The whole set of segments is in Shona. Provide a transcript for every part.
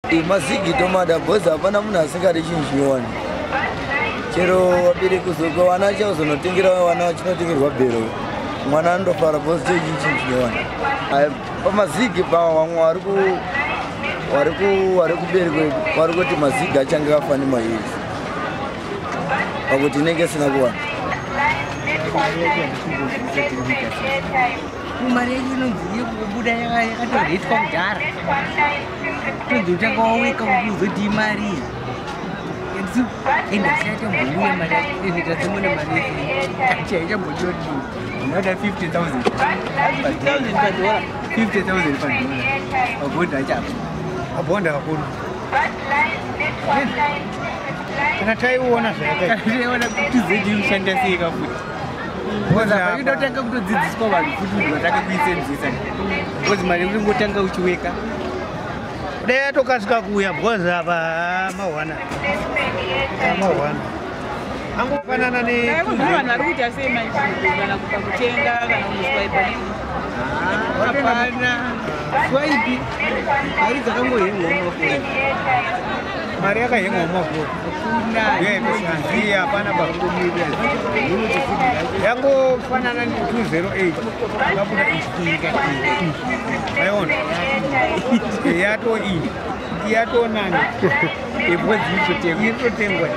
Mazigi tomada because hapana munhu asingadi chinhu chinyowani. Chero vabereki uzoka vana chauzonotengera vana chinotengerwa bhero, mwana anondofara because chechi chinhu chinyowani. Pamazigi pa vamwe vari kumberi kwedu vari kuti mazigi achange afani mairi pakuti inenge isina kuwana. Mari yacho inonzi yekubuda yakatoretwa kudhara, tonzi utanga waweka kuti uzoti imari ende asiachambouya mari ende tasimona mari achiaichambodiwa unoda 50,000 padhora. 50,000 padhora mabhondi achapo. Mabhondi akuru kana taiona zvakaiona kuti zedi kushanda sei kafuti inotanga kutodzidziswa vanhu futi kuti vatanga kuisenzesa because mari yekutongotanga uchiweka kudai yatokasika kuuya because apa mahwana mahwana angofanana. Vanhu vari kuita sei manje kana pakutenga kana kunoswaipa? Hapana swipe, mari dzakangohengwa mumafoni. Mari yakahengwa mumafoni iya hapana pangomira. Yangofanana ne208 akabuda ika aiona yato iyi yatonani because irikutotengwa irikutotengwa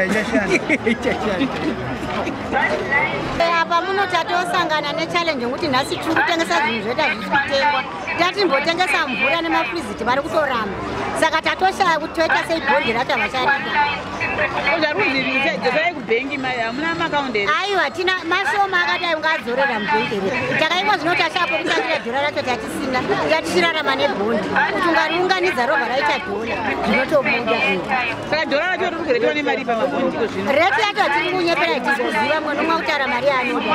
ichashanda ichashanda. Apa muno tatosangana nechallenge yekuti nhasi tiri kutengesa zvinhu zvedu hazvisi kutengwa. Tatimbotengesa mvura nemafriziti, vari kutoramba, saka tatoshaya kuti toita sei. Bhondi racho havacharida. Zvari dzokai kubhengi mai, hamuna maakaundi here? Aiwa, tina mashoma akadai ungadzorera mubhengi here? Takaikwa zvino tashapo kutangira dhora racho tatisina, tatichirarama nebhondi kuti ungariunganidza robva raita dhola zvinotobuda. Saka dhora racho riri kuretwa nemari pamabhondi iko zvino? Rate yacho hatiri kunyepera, hatisi kuziva. Mwe nomwe kutaura mari yaanoda,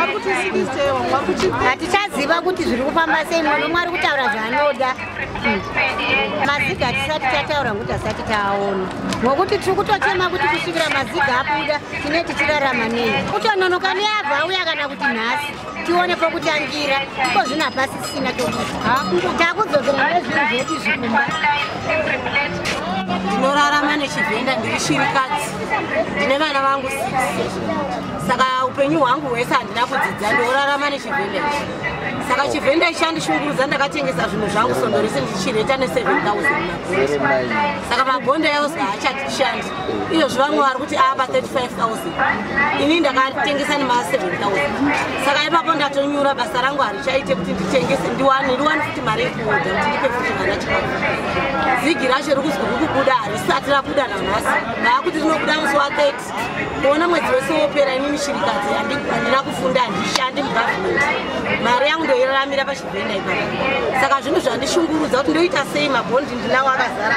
hatichaziva kuti zviri kufamba sei. Mwe nomwe ari kutaura zvaanoda. Maziga hatisati tataura ngokuti hasati taaona, ngokuti tiri kutochema kuti kusvikira maziga abuda tine tichirarama nei. Kutononoka neabva auya kana kuti nhasi tione pokutangira iko zvino hapasisina chokuti takudzokera nezvinhu zvedu zvikumba. Ndinorarama nechivhenda, ndiri shirikadzi, ndine vana vangu 6, saka upenyu hwangu hwese handina kudzidza, ndinorarama nechivhenda ichi. Saka chivhenda ichi chandishungurudza. Ndakatengesa zvinhu zvangu sondo rese ndichireta ne7,000 mabhondi, saka mabhondi ayose haachatishandi. Izvozvi vamwe vari kuti apa 35,000, ini ndakatengesa nema7,000, saka ipapo ndatonyura. Basa rangu harichaite kuti nditengese ndiwane ndiwane futi mari yekuodha kuti ndipe futi vana chikafu. Zigi racho riri kuzwi riri kubuda, harisati rabuda nanhasi. Vaakuti rinobuda musi wa30 kuona mwedzi wese wopera. Inini shirikadzi, handina kufunda, handishandi mugavhumendi, mari yangu ndoiraramira pachivhenda ipapo. Saka zvinhu zvandishungurudza kuti ndoita sei. Mabhondi ndinawo akazara,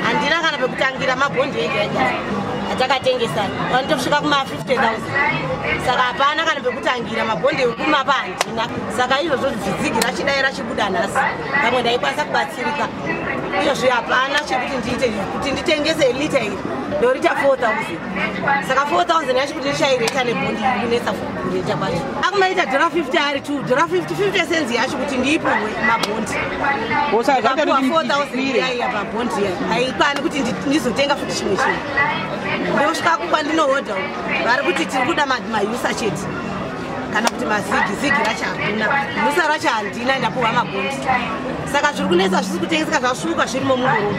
handina kana pekutangira. Mabhondi ega ega atakatengesa vanotosvika kuma50 000, saka hapana kana pekutangira. Mabhondi ekumapa handina. Saka izvozvo zigi rachidai rachibuda nhasi, pamwe ndaikwanisa kubatsirika. Iyozvo hapana chekuti ndiite kuti nditengese lita iri ndorita 4000, saka 4000 yacho kuti ndichaireta nebhondi iri kunetsa kureta kwacho. Akumaita dhora 50 ari 2 dhora 50 50 cents yacho kuti ndiipuhwe mabhondi. Saka Ndikapuwa 4000 iyaiya pabhondi iya haikwani kuti ndizotenga futi chimwe chinhu. Ndosvika kwandinohodha vari kuti tiri kuda mayusa chete kana kuti mazigi. Zigi racho hakuna, yusa racho handina, ndapuhwa mabhondi. Saka zviri kunetsa, zvisi kutengeseka, zvasvuka zvirimo mungoro,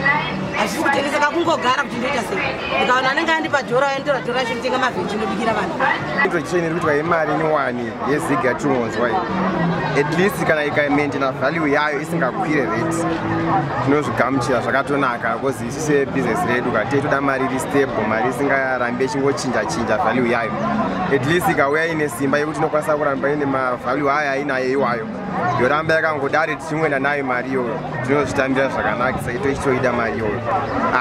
hazvisi kutengeseka, kungogara kuti ndoita sei. Ndikaona anenge andipa dhora, anditora dhora racho nditenga mavheji ndobikira vanhu. Introduction iri kuitwa yemari nyowani yezig yatinonzwa iyi, at least kana ikamaintaina value yayo isingakwire rate, tinozvigamuchira zvakatonaka because isu sebhizinesi redu ka toda mari iri stable, mari isingarambi ichingochinja chinja value yayo. At least ikauya ine simba yekuti inokwanisa kuramba ine mavalue ayo ainayo iwayo, yoramba yakangodari tichingoenda nayo mari iyoyo, tinozvitambira zvakanakisa, tochitoida mari iyoyo.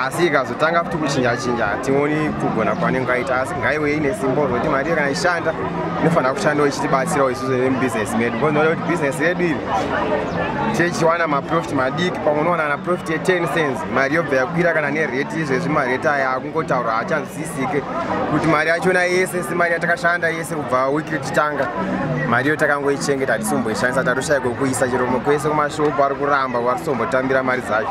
Asi ikazotanga futi kuchinja chinja, hationi kugona kwanenge aita. Asi ngaiwe ine simba rekuti mari iyo kana ishanda inofanira kushandawo ichitibatsirawo isusu nemubhizinesi medu, because ndinoda kuti bhizinesi redu iri tichiwana maprofit madiki. Pamwe unowana na profit ye10 cents, mari yobva yakwira kana nerate. Izvezvi marate aya akungotaurwa haachanzwisisike kuti mari yachona yese semari yatakashanda yese kubva wiki tichitanga, mari iyo takangoichengeta, hatisomboishandisa, tatoshaya kwekuisa. Chero kwese kumashopu ari kuramba, varikusombotambira mari dzacho.